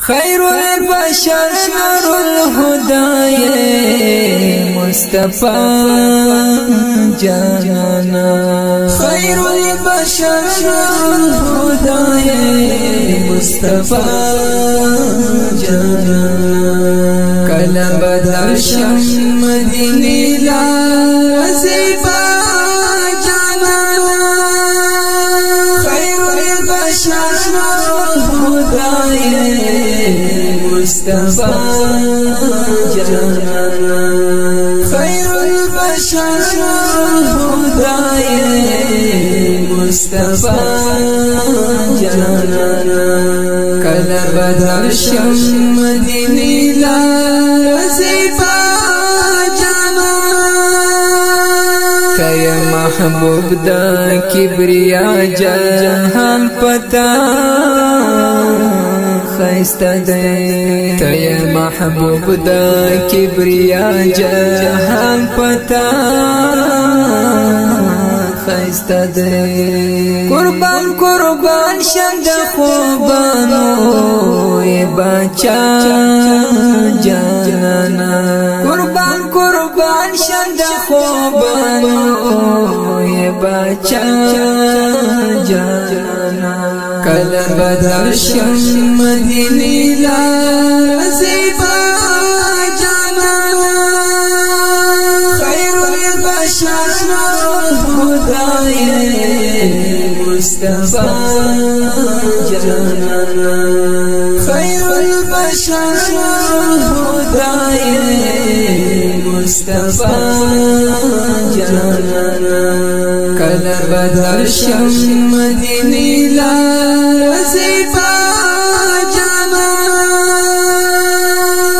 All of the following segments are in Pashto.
خیر البشر نور الهدى مصطفی جانانا، خیر البشر نور الهدى مصطفی جانانا. کله بدرشم مدینه لا زیبا جانانا، خیر البشر نور الهدى مصطفی جانانا، خیر البشر الهدى مصطفی جانانا. کله بدرشم مدینه لا زیبا جانانا، ته محبوب د کبریا جهان پتا خیسته دی، ته محبوب د کبریا جهان پتا خیسته دی. قربان قربان شم د خوبانو ای بچا جانانا، قربان قربان شم د خوبانو ای بچا جانانا. کله بدرشم مدینه لا زیبا جانانا، خیر البشر نور الهدى مصطفی جانانا، خیر البشر نور الهدى مصطفی جانانا. کله بدرشم مدینه لا زیبا جانانا،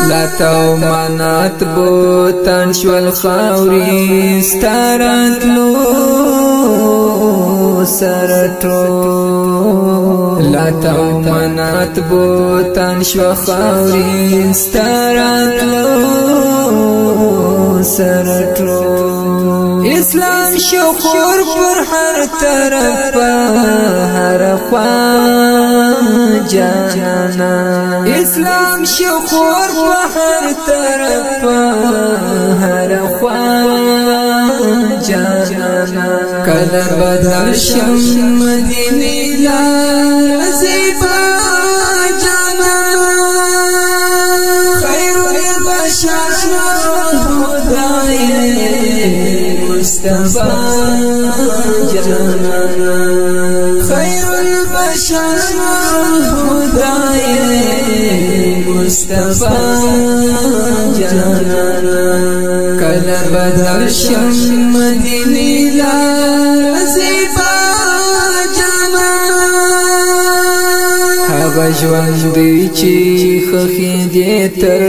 لتا منات بوتان شول خاوري ستاراتلو سرټو، لتا منات بوتان شو خاوري ستاراتلو سرټو. اسلام شو خور پر هر طرف هر خوا جانا، اسلام شو خور پر هر طرف هر خوا جانا. کله بدرشم مدینه لا زیبا جانا، خیر البشر نور الهدى مصطفی جانانا، خیر البشر نور الهدى مصطفی جانانا. کله بدرشم مدینه لا زیبا جانانا، هغه ژوند دی چې خخې دې تر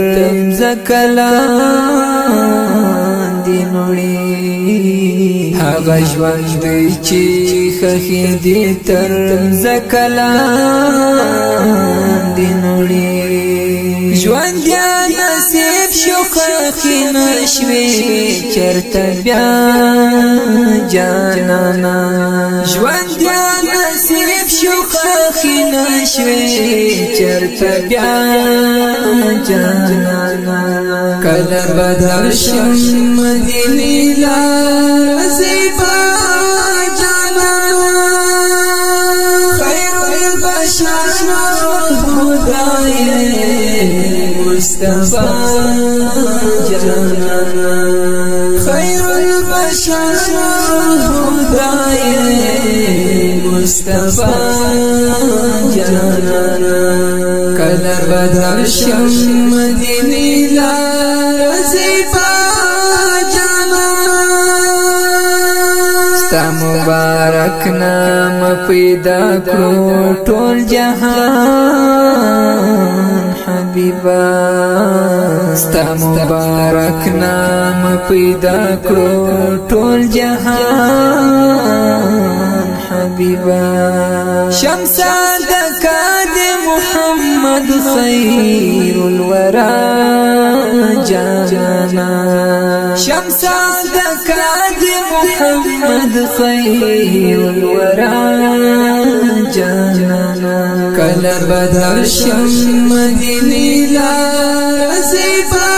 مځکه لاندې مړي، هغه ژوند دی چې خخې دې تر مځکه لاندې مړي. ژوند یا نصیب شو خخې نشوي چرته بیا جانانا، ژوند یا نصیب شو خخې نشوي چرته بیا جانانا. کله بدرشم مدینه لا زیبا جانانا، خیر البشر نور الهدى مصطفی جانانا، خیر البشر نور الهدى مصطفی جانانا. کله بدرشم مدینه لا زیبا جانانا، ستا مبارک نام پیدا کړو ټول جهان حبیبا، ستا مبارک نام پیدا کړو ټول جهان حبیبا. شمس د محمد خیر الورا جانا، شمس د کاد محمد خیر الورا جانانا. کله بدر شم مدینه لا زیبا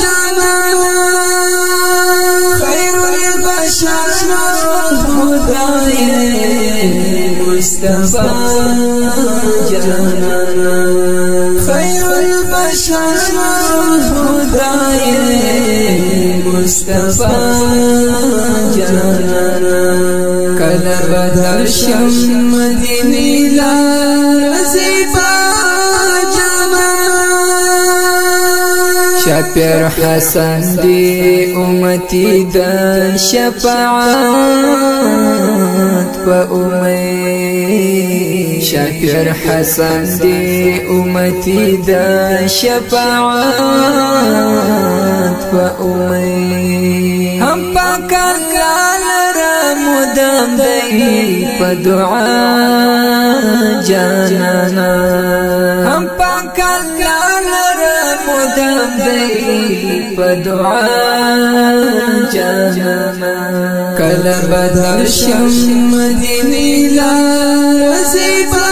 جانانا، خیر البشر خدای مصطفی جانانا، خیر البشر خدای مصطفی جانانا. کله بدر شم مدینه لا زیبا جانانا. شپر حسن دی امتی د شفاعت په امید، شپر حسن دی امتی د شفاعت په امید، هم پاک الله لرا مدام دی په دعا جانانا، هم پاک الله لرا مدام دی په دعا جانانا. کله بدر شم مدینه لا زیبا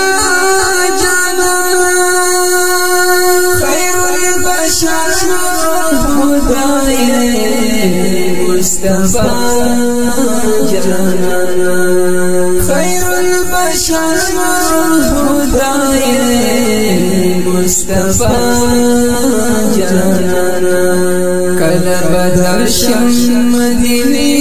جانانا، خیر البشر خدای مصطفی جانانا، خیر البشر خدای مصطفی جانانا. کله بدر شم مدینه